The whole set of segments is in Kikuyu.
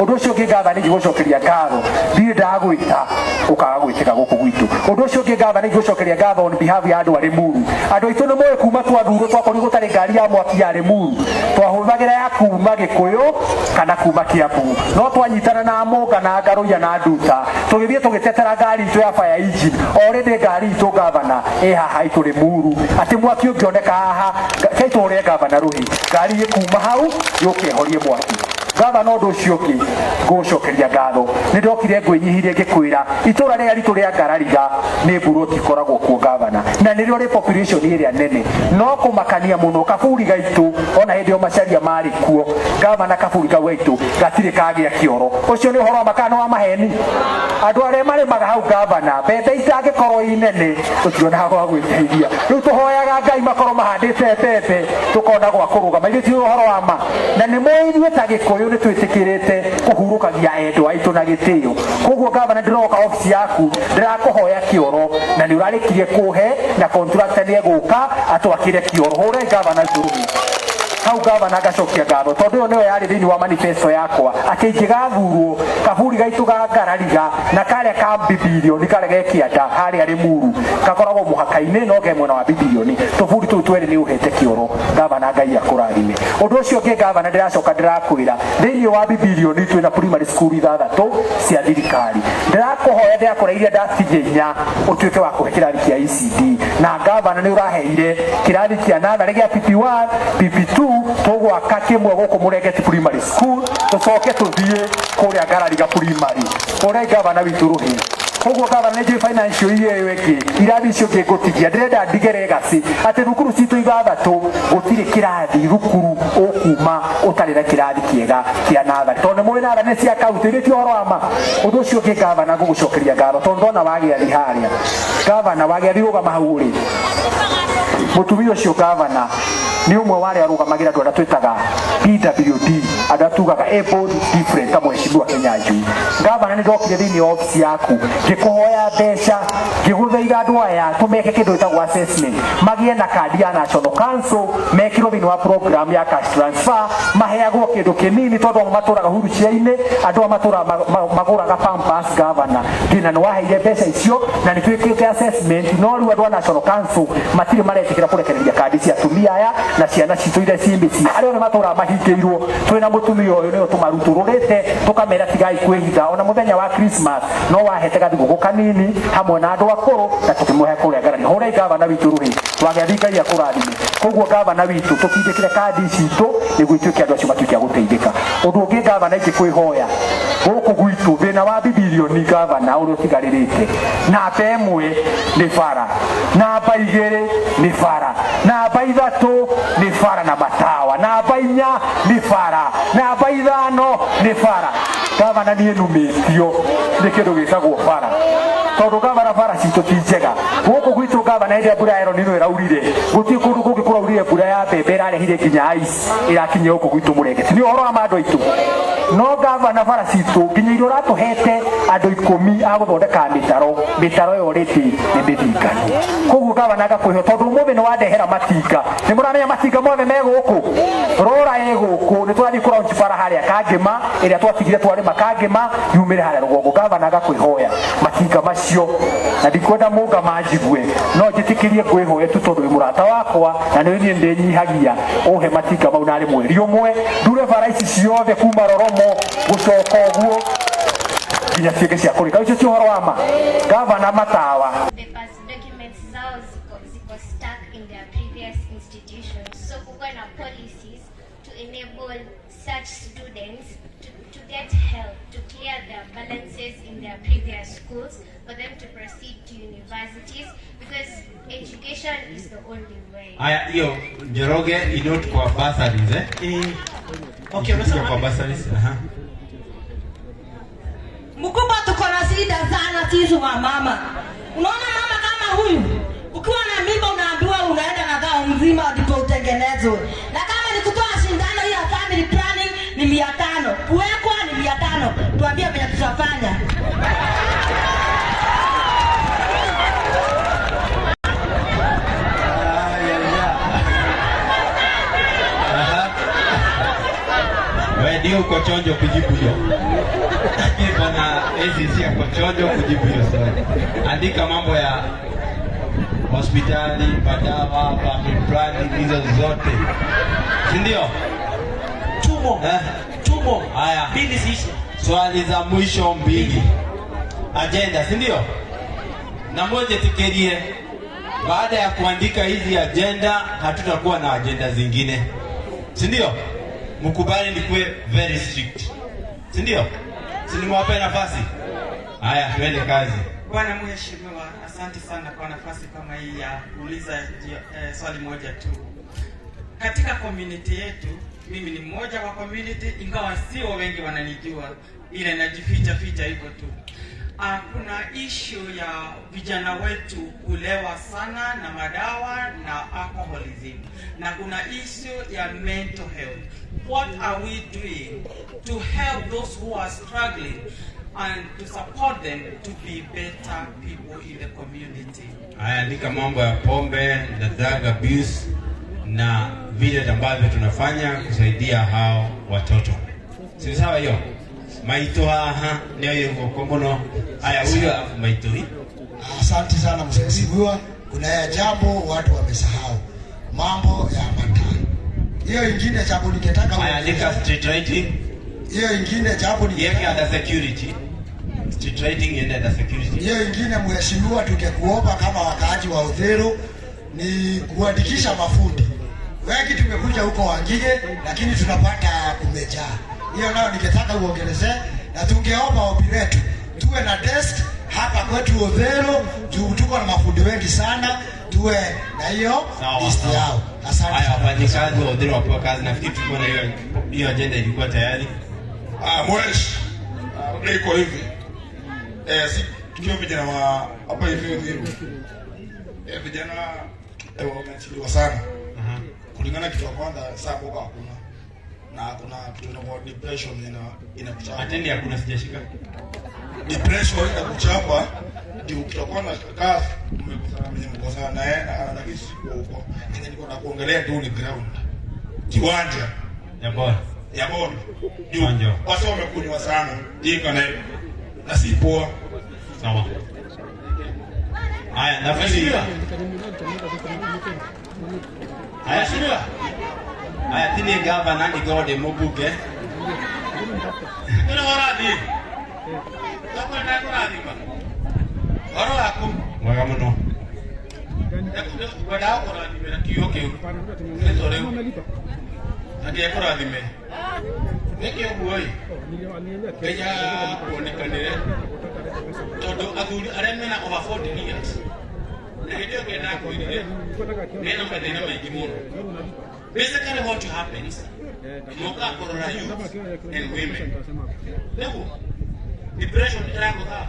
Undu ucio ungi ngatha ni gucokeria ngatho ndirĩ ndagwĩta ukaga gwĩtĩka gũkũ gwitũ. Undu ucio ungi ngatha ni gucokeria ngatho on behalf ya andu a Limuru. Andu aitũ nĩ moĩ kuma twathurwo twakorirwo gũtarĩ ngari ya mwaki ya Limuru, twahũthagĩra ya kuma Gĩkũyũ kana kuma Kiambu, no twanyitana na Mũnga na Ngarũiya na Nduta tũgĩthiĩ tũgĩtetera ngari itũ ya fire engine. Already ngari itũ gavana ĩ haha itũ Limuru, atĩ mwaki ũngĩoneka haha kai tũhũrĩre gavana rũhĩ, ngari ĩkuma hau yũke ĩhorie mwaki. Gavana, ũndũ ũcio ũngĩ ngũgũcokeria ngatho nĩ ndokire ngwĩnyihirie ngĩkwĩra itũra rĩrĩa ritũ rĩa Ngarariga nĩ mburoti ikoragwo kuo gavana, na nĩrĩo rĩ population ĩrĩa nene, no kũmakania mũno kaburi gaitũ ona hĩndĩ ĩyo Macharia marĩ kuo gavana, kaburi kau gaitũ gatirĩ kagĩa kĩoro. Ũcio nĩ ũhoro wa makana wa maheni. Andũ arĩa marĩmaga hau gavana, mbembe itangĩkorwo i nene tũtionaga gwa gwĩteithia. Rĩu tũhoyaga Ngai makorwo mahandĩte mbembe tũkona gwa kũrũgama. Ithuĩ ti ũhoro wa ma na nĩ mũĩ ithuĩ ta Gĩkũyũ nĩ twĩtĩkĩrĩte kũhurũkagia endwa aitũ na gĩtĩo. Koguo gavana, ndĩroka obici yaku ndĩrakũhoya kĩoro na nĩ ũrarĩkirie kũhe na contractor nĩ egũka atwakĩre kĩoro. Hũrai gavana rũhĩ hau. Gavana, ngacokia ngatho tondũ ĩyo nĩyo yarĩ thĩinĩ wa manifesto yakwa atĩ ingĩgathurwo kaburi gaitũ ga Ngarariga na karĩa ka Bibilioni karĩa ge kĩanda harĩa Limuru gakoragwo mũhaka-inĩ no ke mwena wa Bibilioni, tũburi tũu twerĩ nĩ ũhete kĩoro. Gavana, Ngai akũrathime. Ũndũ ũcio ũngĩ gavana, ndĩracoka ndĩrakwĩra thĩinĩ wa Bibilioni twĩna primary school ithathatũ cia thirikari. Ndĩrakũhoya, ndĩrakũreirie ndacinya inya ũtuĩke wa kũhe kĩrathi kĩa ECD, na gavana nĩ ũraheire kĩrathi kĩa natharĩ gĩa PP1 PP2. Tũgwaka kĩmwe gũkũ Mũrengeti primary school, tũcoke tũthiĩ kũrĩa Ngarariga primary. Ũrĩa gavana witũ rũhĩ. Koguo gavana, nĩ njũĩ financial year ĩyo ĩngĩ irathi icio ingĩ ngũtigia, ndĩrenda ndige legacy atĩ thukuru citũ ithathatũ gũtirĩ kĩrathi thukuru ũkuma ũtarĩ na kĩrathi kĩega kĩa natharĩ, tondũ nĩ mũĩ natharĩ nĩ cia kaunti. Irĩ ti ũhoro wa ma. Ũndũ ũcio ũngĩ gavana, ngũgũcokeria ngatho tondũ ndona wagĩathi harĩa. Gavana, wagĩathi rũgama hau rĩ, mũtumia ũcio gavana nĩ ũmwe wa arĩa arũgamagĩra andũ arĩa twĩtaga PWD, andũ arĩa tugaga able different, ta mheshimiwa Kenyanjui. Gavana, nĩ ndokire thĩinĩ wa ofici yaku ngĩkũhoya mbeca, ngĩgũthaitha andũ aya tũmeke kĩndũ gĩtagwo assessment, magĩe na kandi ya National Council, mekĩrwo thĩinĩ wa program ya cash transfer, maheagwo kĩndũ kĩnini tondũ amwe matũraga hurucia-inĩ, andũ aya matũraga magũraga pampers. Gavana, ngina nĩ waheire mbeca icio na nĩ twĩkĩte assessment, no rĩu andũ a National Council matirĩ maretĩkĩra kũrekereria kandi cia atumia aya na ciana citũ iria ciĩ mĩciĩ, arĩa othe matũraga mahingĩirwo. Twĩna mũtumia ũyũ nĩwe tũmarutũrũrĩte tũkamera tigai kwĩhitha. Ona mũthenya wa Christmas no wahete gathigũkũ kanini hamwe na andũ akũrũ na tũkĩmũhe kũrĩa ngarari. Hũrai gavana witũ rũhĩ. Wagĩathi, Ngai akũrathime. Koguo gavana witũ, tũtindĩkĩre kandi citũ nĩguo ituĩke andũ acio matuĩke a gũteithĩka. Ũndũ ũngĩ gavana ingĩkwĩhoya gũkũ gwitũ thĩna wa bibilioni gavana ũrĩa ũtigarĩrĩte, namba ĩmwe nĩ bara, namba igĩrĩ nĩ bara, namba ithatũ nĩ bara na matawa, namba inya nĩ bara, namba ithano nĩ bara. Gavana, niĩ numĩtio nĩ kĩndũ gĩtagwo bara, tondũ gavana, bara citũ ti njega gũkũ gwitũ. Gavana, hĩndĩ ĩrĩa mbura ya El Nino ĩraurire, gũtirĩ kũndũ kũngĩ kũraurire mbura ya mbembe ĩrarehire nginya ice ĩrakinyia gũkũ gwitũ Mũrengeti. Nĩ ũhoro wa ma andũ aitũ. No gavana, bara citũ nginya iria ũratũhete andũ ikũmi a gũthondeka mĩtaro, mĩtaro ĩyo rĩtĩ nĩ mĩthinganu. Koguo gavana, ngakũhe tondũ ũmũthĩ nĩ wandehera matinga. Nĩ mũramenya matinga mothe me gũkũ, rora ĩ gũkũ, nĩ tũrathiĩ kũraunch bara harĩa Kangĩma ĩrĩa twatigire twarĩma Kangĩma yumĩre harĩa rũgongo. Gavana, ngakwĩhoya matinga macio, na ndikwenda mũnga manjigue, no njĩtĩkĩrie ngwĩhoe tu tondũ wĩ mũrata wakwa na nĩ niĩ ndĩnyihagia, ũhe matinga mau narĩ mweri ũmwe ndure bara ici ciothe kuma Roromo gũcoka ũguo nginya ciĩke cia kũrĩka. Ũcio ti ũhoro wa ma gavana? Matawa. Papers, documents zao ziko stuck in their previous institutions. So kukuwa na policies to enable such students to get help to clear their balances in their previous schools for them to proceed to universities, because education is the only way. Haya, hiyo Njoroge inote kwa bursaries, eh? Eh. Okay, Ikikuja unasema kwa bursaries, aha. Mkubwa, tuko na shida sana sisi wa mama. Unaona mama kama huyu, ukiwa na mimba unaambiwa unaenda na gao mzima ndipo utengenezwe, na kama ni kutoa shindano hii ya family planning ni 500, kuwekwa ni 500. Tuambie venye tutafanya. Ah, ya, ya. Aha. We Ndio uko chonjo kujibu hiyo. Lakini bwana ACC ako chonjo kujibu hiyo swali. Andika mambo ya hospitali, madawa, family planning, hizo zote. Si ndio? Tumo. Eh? Tumo. Haya. Mbili ziishe. Swali za mwisho mbili. Agenda, si ndio? Na moja tikirie. Baada ya kuandika hizi agenda, hatutakuwa na agenda zingine. Si ndio? Mkubali nikuwe very strict. Si ndio? Si nimewape nafasi? Haya, tuende kazi. Bwana Mheshimiwa, asante sana kwa nafasi kama hii ya kuuliza swali moja tu. Katika community yetu, mimi ni mmoja wa community, ingawa sio wengi wananijua, ila najificha ficha hivyo tu. Kuna issue ya vijana wetu kulewa sana na madawa na alcoholism, na kuna issue ya mental health. What are we doing to help those who are struggling and to support them to be better people in the community? Haya, andika mambo ya pombe na drug abuse na vile ambavyo tunafanya kusaidia hao watoto. Si sawa hiyo? Maito haha ndio yuko muno. Haya, huyo alafu maito hii. Asante sana mheshimiwa. Kuna ya jambo watu wamesahau, mambo ya mataa. Hiyo ingine jambo ningetaka Haya, andika street lighting. Hiyo ingine jambo Yeke ningetaka under security. Street lighting iende under security. hiyo ingine mheshimiwa, tungekuomba kama wakaaji wa Uthiru ni kuandikisha mafundi wengi. Tumekuja huko Wangige, lakini tunapata kumejaa. Hiyo nayo ningetaka uongelezee, na tungeomba ombi letu tuwe na desk hapa kwetu Uthiru, juu tuko na mafundi wengi sana, tuwe na hiyo Sawa, list sawa. yao. Asante Haya, sana. wafanyikazi wa Uthiru wapewa kazi. Nafikiri tulikuwa na hiyo hiyo agenda ilikuwa tayari. Mwesh, iko hivi. Si tukiwa vijana wa hapa hivi Uthiru. Vijana wameachiliwa sana. Kulingana kitu ya kwanza saa boka hakuna. Na kuna kitu inakuwa depression inakuchapa. Atendi hakuna, sijashika. Depression inakuchapa ndio kitu ya kwanza kaa mmekosana mwenye mkosana na yeye na lakini siko huko. Yenye niko na kuongelea tu ni ground. Kiwanja Ya bora. ya bora. Juu Kiwanja. wase wamekunywa sana. Hii kana na si poa. Sawa. Haya, nafikiri. Haya, haya, tini gavana ni gode mubuge. Ĩno ũrathiĩ Ndakũrĩ kũrathima ũhoro waku. Mwega muno. Ngwendaga kũrathimĩra kiugo kĩu nĩtũ rĩu na ndĩekũrathime nĩkĩ ũguo ĩ Kenya kuonekanĩre tondũ athuri arĩa mena over 40 years na hĩndĩ ĩyo Ngai ndakwĩrire mena mathĩna maingĩ mũno. Basically what happens, mokaga kũrora youth and women nĩguo depression ĩragũtha.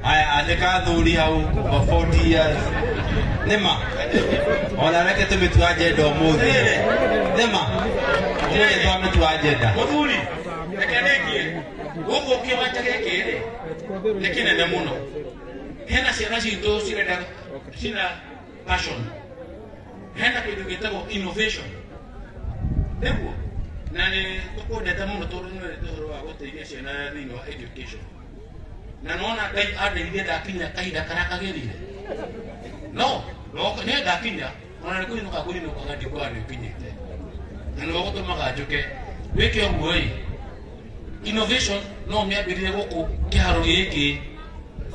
Haya, andĩka athuri hau over 40 years. Nĩma. Ona reke tũmĩtue agenda ũmũthĩ. Nĩma. Ũmũthĩ twamĩtua agenda. Mũthuri, reke ndĩkie gũkũ kĩwanja gĩkĩ rĩ nĩ kĩnene mũno, hena ciana citũ cirenda cina passion, hena kĩndũ gĩtagwo innovation nĩguo na nĩ tũkwendete mũno tondũ nĩ wendete ũhoro wa gũteithia ciana thĩinĩ wa education na nona Ngai andeithie ndakinya kahinda karĩa kagĩrĩire no nĩ ndakinya ona nĩ kũinũka kũinũkaga ndikuaga nĩ ũkinyĩte na nĩguo gũtũmaga njũke wĩke ũguo ĩ innovation no mĩambĩrĩrie gũkũ kĩharo gĩkĩ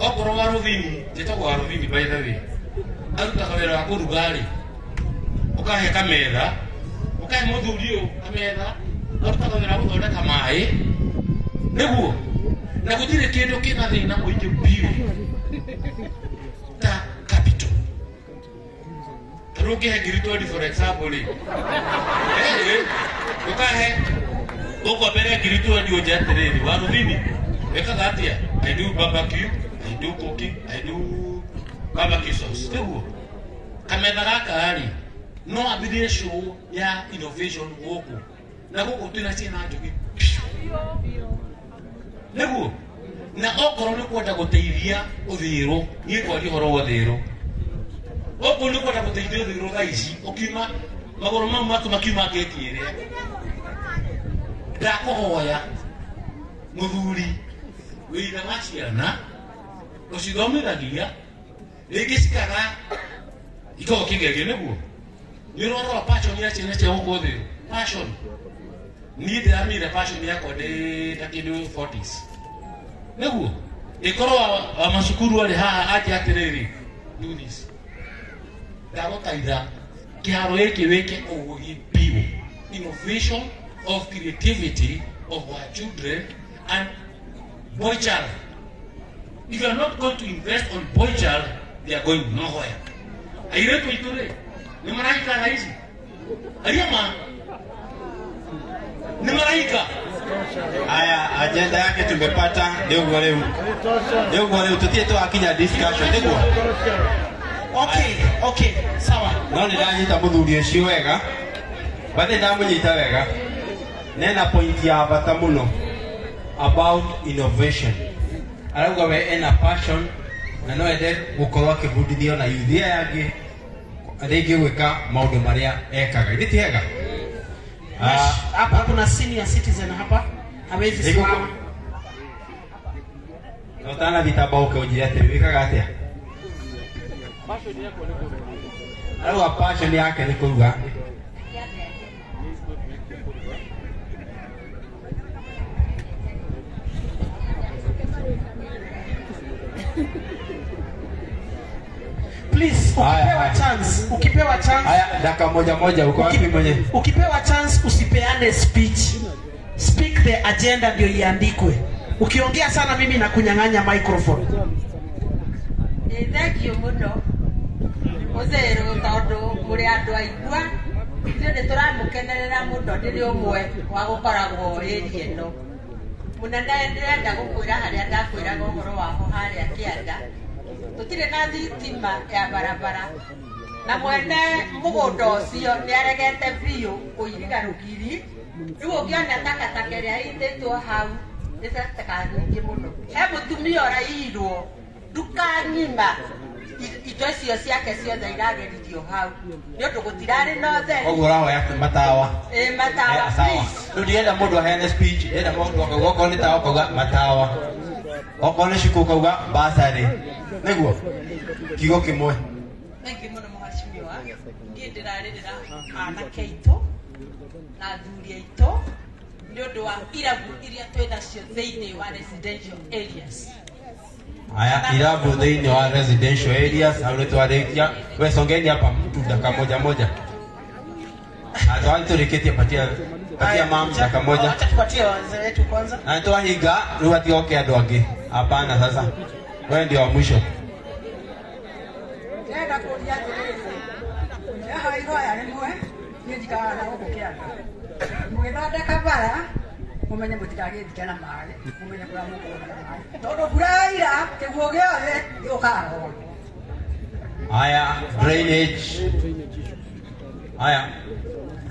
okorwo wa rũthini njĩtagwo wa rũthini by the way arutaga wĩra wa kũruga rĩ ũkahe kametha ũkahe mũthuri ũyũ kametha arutaga wĩra wa gũthondeka maĩ nĩguo na gũtirĩ kĩndũ kĩna thĩna mũingĩ biũ ta capital. Tarĩu ũngĩhe ngiri 20 for example rĩ ũkahe ũkombere ngiri 20 ũnje atĩrĩrĩ wa rũthini wĩkaga atĩa? I do barbecue, I do cooking, I do barbecue sauce nĩguo kametha gaka rĩ no ambĩrĩrie show ya innovation gũkũ na gũkũ twĩna ciana njũgĩ nĩguo na okorwo nĩ kwenda gũteithia Ũthiru niĩ ngwaria ũhoro wa Ũthiru okorwo nĩ kwenda gũteithia Ũthiru thaa ici ũkiuma magũrũ mau maku makiuma ngĩti ĩrĩa Ndakuhoya muthuri wĩra wa ciana ũcithomithagia rĩngĩ cikaga ikoragwo kĩgerio nĩguo nĩ ũrorora passion ya ciana cia gũkũ thĩ passion niĩ ndĩramire passion yakwa ndĩ ta kĩndũ 40s nĩguo ĩkorwo wa macukuru arĩ haha anjĩ atĩrĩrĩ do this ndagũthaitha kĩharo gĩkĩ wĩke ũgĩ biũ innovation of creativity of our children and boy child. If you are not going to invest on boy child, they are going nowhere. Airetu aitũ rĩ nĩ marahika thaa ici aria ma nĩ marahika. Aya, agenda yake tumepata nĩ ũguo rĩu. Nĩ ũguo rĩu tũtirĩ twakinya discussion nĩguo. Okay, sawa. No nĩ ndanyita mũthuri ũcio wega. Bathi ndamũnyita wega. Nena point ya bata mũno about innovation. Arauga we ena passion na no ende gũkorwo akĩbundithio na youth aya angĩ rĩngĩ gwĩka maũndũ marĩa ekaga. Githĩ ti hega? Hapa kuna senior citizen hapa hawezi simama. Na ũtanathiĩ tamba ũke ũnjĩre atĩrĩ wĩkaga atĩa? Arauga passion yake nĩ kũruga. Please, ukipewa chance. Haya, dakika moja moja uko wapi mwenye? Ukipewa chance usipeane speech. Speak the agenda ndio iandikwe. Ukiongea sana mimi nakunyang'anya microphone. Thank you muno. Uthiru tondu muri andu aigua ithuĩ nĩ tũramũkenerera mũno ndĩrĩ ũmwe wa gũkoragwo area ĩno. Mũnene ndĩrenda gũkwĩra harĩa ndakwĩraga ũhoro waho harĩa kĩanda. Tũtirĩ na thitima ya barabara na mwene mũgũnda ũcio nĩ aregete biũ kũiriga rũgiri. Rĩu ũngĩona takataka ĩrĩa ĩitĩtwo hau nĩ takataka nyingĩ mũno. He mũtumia ũraiyirwo nduka ng'ima indo icio ciake ciothe irageririo hau nĩ ũndũ gũtirarĩ na ũtheri. Koguo ũrahoya matawa. Ĩ matawa please. Rĩu ndirenda mũndũ aheane speech, ndĩrenda mũndũ akauga okorwo nĩ tawa ũkauga matawa, okorwo nĩ cukuru ũkauga bursary. Nĩguo kiugo kĩmwe. Thank you mũno mũhacimiwa. Niĩ ndĩrarĩrĩra anake aitũ na athuri aitũ nĩ ũndũ wa irabu iria twĩ nacio thĩinĩ wa residential areas. Haya, irabu thĩinĩ wa residential areas hau nĩ twarĩkia. We songeni hapa mtu dakika moja moja. Hata tũrĩkĩtie patia mam dakika moja. Acha tupatie wazee wetu kwanza. Na twahinga rĩu atigoke andũ angĩ. Hapana sasa. Wewe ndio wa mwisho. Ndĩrenda kũria atĩrĩrĩ, haha ihoya rĩmwe niĩ njikaraga na gũkũ kĩanda. Mũgĩthondeka bara mũmenye mũtikagĩthike na maĩ, mũmenye kũrĩa mũkũgũra maĩ. Tondũ mbura yaira kĩguũ gĩothe gĩũkaga gũkũ. Haya, drainage. Haya,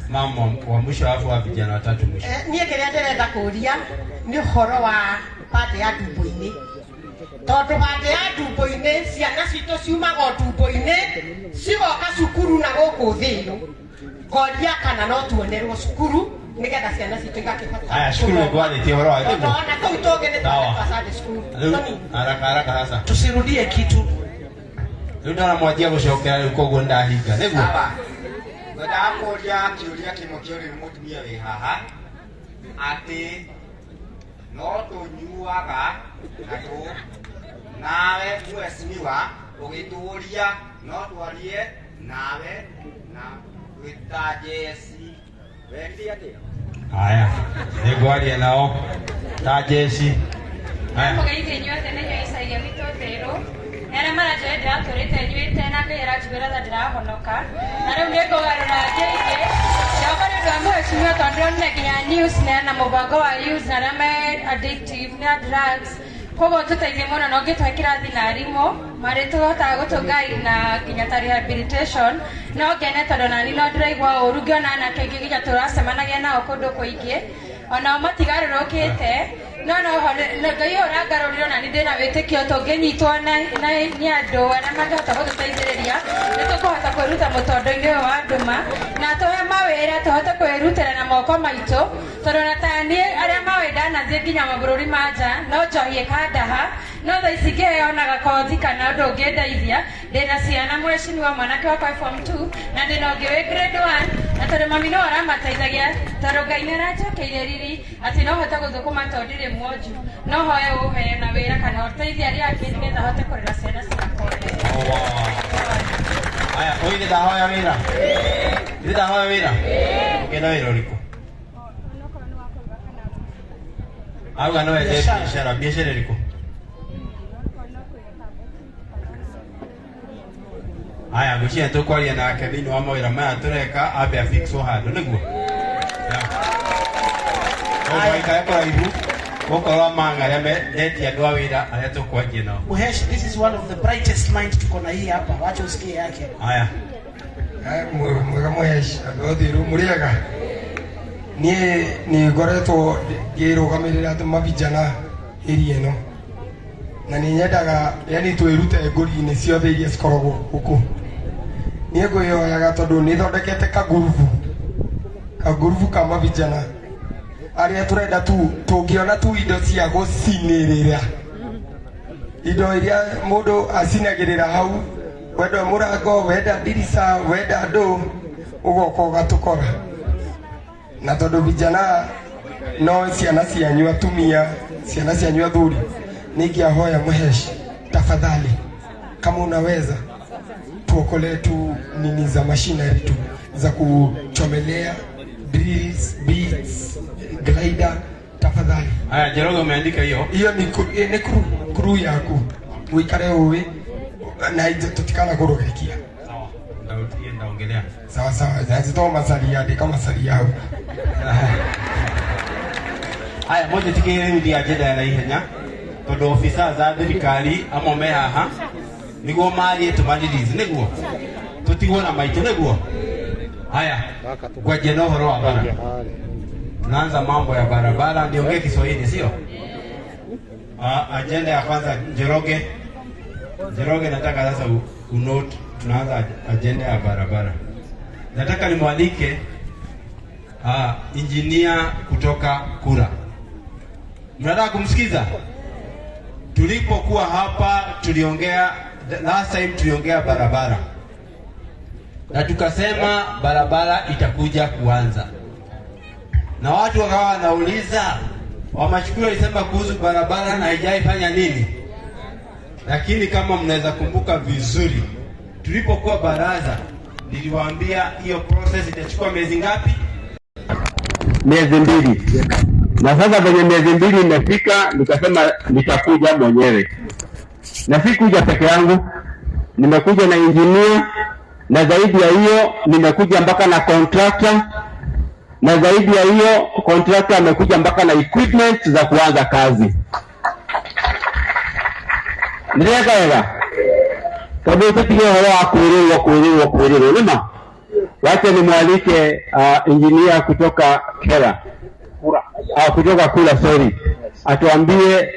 mama wa mwisho alafu wa vijana watatu mwisho. Niĩ kĩrĩa ndĩrenda kũria nĩ ũhoro wa bande ya ndumbo-inĩ. Tondũ bande ya ndumbo-inĩ ciana citũ ciumaga ndumbo-inĩ cigoka cukuru na gũkũ thĩ ngoria kana no tuonerwo cukuru nĩgetha ciana citũ igakĩhota. Haya, cukuru nĩ ngwarĩtie ũhoro wa nĩguo. Ona kũu tũngĩ nĩ twa Sunday school. Haraka haraka sasa. Tusirudie kitu. Rĩu ndona mwanjia gũcokera rĩu koguo nĩndahinga nĩguo. Ngwendaga kũria kĩũria kĩmwe kĩũrio nĩ mũtumia wĩ haha atĩ no tũnyuaga na tũ nawe mheshimiwa ũgĩtũria no twarie nawe na wĩta jeci werire atĩa? Haya, nĩngwaria nao ta jeci. Haya. Mũgeithie inyuothe nĩ inyuĩ icagia witũ Uthiru. Nĩ arĩa maranjũĩ ndĩratũrĩte nyuĩte na Ngai aranjiguĩra tha ndĩrahonoka. Na rĩu nĩngũgarũra ngĩingĩ. Ndoka nĩ ũndũ wa mũheshimiwa tondũ ndĩronire nginya news na mũbango wa youth na arĩa me addictive na drugs. Koguo tũteithie mũno na ũngĩtũhe kĩrathi na arimũ marĩ tũhotaga gũtũ-guide na nginya ta rehabilitation. No ngene tondũ nani no ndĩraigua ũru ngĩona anake aingĩ nginya tũracemanagia nao kũndũ kũingĩ onao matigarũrũkĩte. No no Ngai ũrangarũrire na nĩ ndĩna wĩtĩkio tũngĩnyitwo na nĩ andũ arĩa mangĩhota gũtũteithĩrĩria nĩ tũkũhota kwĩruta mũtondo-inĩ ũyũ wa nduma na tũhe mawĩra tũhote kwĩrutĩra na moko maitũ tondũ na ta niĩ arĩa mawĩ ndanathiĩ nginya mabũrũri ma nja no njohi ĩkandaha no thaa ici ngĩheo na gakothi kana ũndũ ũngĩndeithia ndĩna ciana mheshimiwa mwanake wakwa e form 2 na ndĩna ũngĩ wĩ grade 1 na tondũ mami no aramateithagia tondũ Ngai nĩ aranjokeirie riri atĩ no hote gũthũkũma tondũ ndirĩ mwonju no hoe ũhe na wĩra kana ũteithie arĩa angĩ nĩgetha hote kũrera ciana ciakwa. Aya, ũyũ nĩ ndahoya wĩra. Nĩ ndahoya wĩra. Ũngĩenda wĩra ũrĩkũ? Auga no ende biacara, biacara ĩrĩkũ? Aya, ngwĩciria tũkwaria nake thĩinĩ wa mawĩra maya tũreka ambe afixwo handũ nĩguo. Waikare kũraihu gũkorwo manga arĩa mendetie andũ a wĩra arĩa tũkwanjia nao. Muhesh, this is one of the brightest minds tuko na hii hapa. Wacha usikie yake. Aya. Mwega Muhesh, andũ a Uthiru mũrĩega. Niĩ nĩ ngoretwo ngĩrũgamĩrĩra andũ mavijana area ĩno na nĩ nyendaga yani twĩrute ngũri-inĩ ciothe iria cikoragwo gũkũ. Niĩ ngwĩhoyaga tondũ nĩ thondekete kagurubu ka mavijana arĩa tũrenda tu tũngĩona tu indo cia gũcinĩrĩra, indo iria mũndũ acinagĩrĩra hau, wenda mũrango, wenda ndirica, wenda ndũ, ũgoka ũgatũkora. Na tondũ vijana no ciana cianyu atumia, ciana cianyu athuri, ningĩahoya Muhesh, tafadhali kama unaweza tuokolee tu nini za machinery tu za kuchomelea, drills, beads, glider, tafadhali. Aya, Njoroge umeandika hiyo. Hiyo ni crew yaku uikare ũĩ na tutikana kũrũgĩkia. Sawa, ndaongelea. Sawa sawa, zito masalia andika masalia hau. Aya, moja tikire rĩu ndi agenda ya naihenya tondũ ofisa za thirikari amwe me haha nĩguo marie tũmaririzi nĩguo tũtigwo na maitũ nĩguo. Haya, ngwanjia na ũhoro wa bara. Tunaanza mambo ya barabara, niongee Kiswahili sio? Agenda ya kwanza Njoroge. Njoroge, nataka sasa unote, tunaanza agenda ya barabara. Nataka nimwalike engineer kutoka Kura. Mnataka kumsikiza? Tulipokuwa hapa tuliongea last time tuliongea barabara. Na tukasema barabara itakuja kuanza. Na watu wakawa wanauliza, Wamashukuru alisema kuhusu barabara na haijaifanya nini? Lakini kama mnaweza kumbuka vizuri, tulipokuwa baraza niliwaambia hiyo process itachukua miezi ngapi? Miezi 2. Na sasa kwenye miezi 2 imefika, nikasema nitakuja mwenyewe. Na sikuja peke yangu, nimekuja na engineer, na zaidi ya hiyo nimekuja mpaka na contractor, na zaidi ya hiyo contractor amekuja mpaka na equipment za kuanza kazi. Ndireka tondu tutige ũhoro wa kwĩrĩrwo kwĩrĩrwo kwĩrĩrwo nĩma. Wacha nimwalike engineer kutoka Kera, kutoka Kura, sorry, atuambie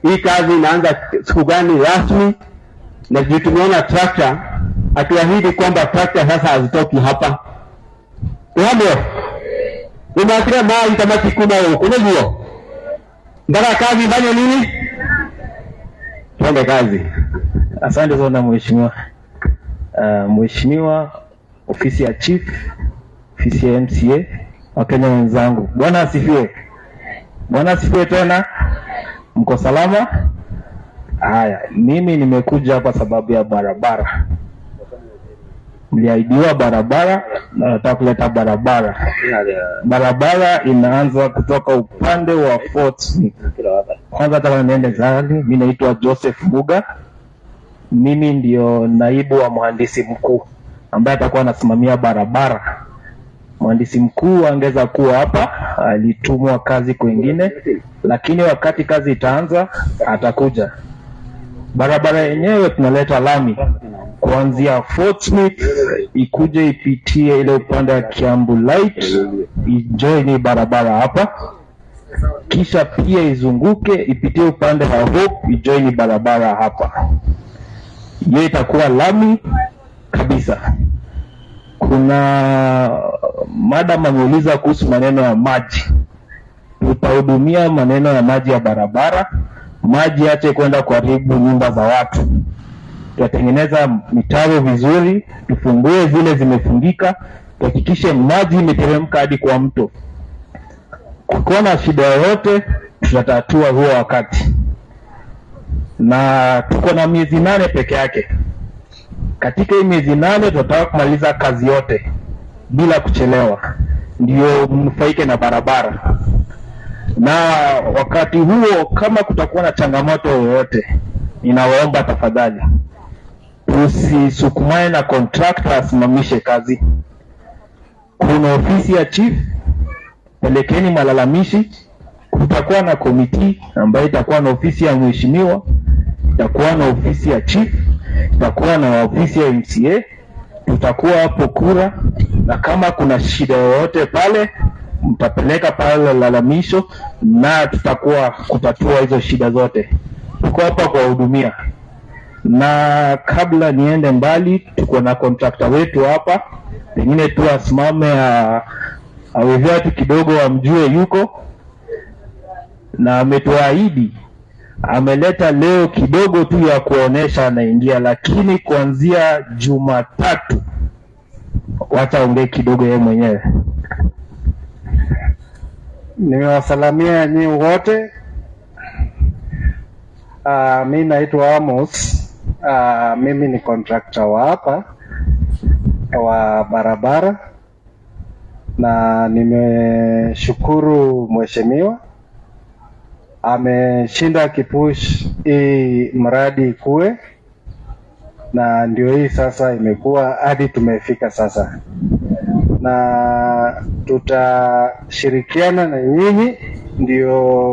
hii kazi inaanza siku gani rasmi, na juu tumeona tractor, atuahidi kwamba tractor sasa hazitoki hapa. Tuhamwe nimatire mai tamati kuma huko niguo mpaka kazi ifanye nini, twende kazi. Asante sana mheshimiwa. Mheshimiwa, ofisi ya chief, ofisi ya MCA, Wakenya wenzangu, Bwana asifiwe. Bwana asifiwe tena. Mko salama? Haya, mimi nimekuja hapa sababu ya barabara. Mliahidiwa barabara na nataka kuleta barabara. Barabara inaanza kutoka upande wa Fort Smith. Kwanza hata niende zali, mimi naitwa Joseph Muga. Mimi ndio naibu wa mhandisi mkuu ambaye atakuwa anasimamia barabara. Mhandisi mkuu angeza kuwa hapa, alitumwa kazi kwingine, lakini wakati kazi itaanza atakuja. Barabara yenyewe tunaleta lami kuanzia Fort Smith ikuje ipitie ile upande wa Kiambu Light, ijoin barabara hapa. kisha pia izunguke ipitie upande wa Hope ijoini barabara hapa. Hiyo itakuwa lami kabisa. Kuna madam ameuliza kuhusu maneno ya maji. Tutahudumia maneno ya maji ya barabara, maji yache kwenda kuharibu nyumba za watu. Tutatengeneza mitaro vizuri, tufungue zile zimefungika, tuhakikishe maji imeteremka hadi kwa mto. Kukiwa na shida yoyote, tutatatua huo wakati, na tuko na miezi 8 peke yake. Katika hii miezi 8 tunataka kumaliza kazi yote bila kuchelewa, ndio mnufaike na barabara. Na wakati huo kama kutakuwa na changamoto yoyote, ninawaomba tafadhali usisukumane na contractor asimamishe kazi. Kuna ofisi ya chief, pelekeni malalamishi. Kutakuwa na komiti ambayo itakuwa na ofisi ya mheshimiwa, itakuwa na ofisi ya chief, itakuwa na ofisi ya MCA, tutakuwa hapo kura, na kama kuna shida yoyote pale mtapeleka pale lalamisho, na tutakuwa kutatua hizo shida zote. Tuko hapa kuwahudumia. Na kabla niende mbali, tuko na contractor wetu hapa, pengine tu asimame aweze tu kidogo amjue yuko, na ametuahidi ameleta leo kidogo tu ya kuonesha anaingia, lakini kuanzia Jumatatu wacha ongee kidogo yeye mwenyewe. Nimewasalamia nyinyi wote. Mi naitwa Amos. Mimi ni contractor wa hapa wa barabara, na nimeshukuru mheshimiwa ameshinda akipush hii mradi ikue, na ndio hii sasa imekuwa hadi tumefika sasa, na tutashirikiana na nyinyi ndio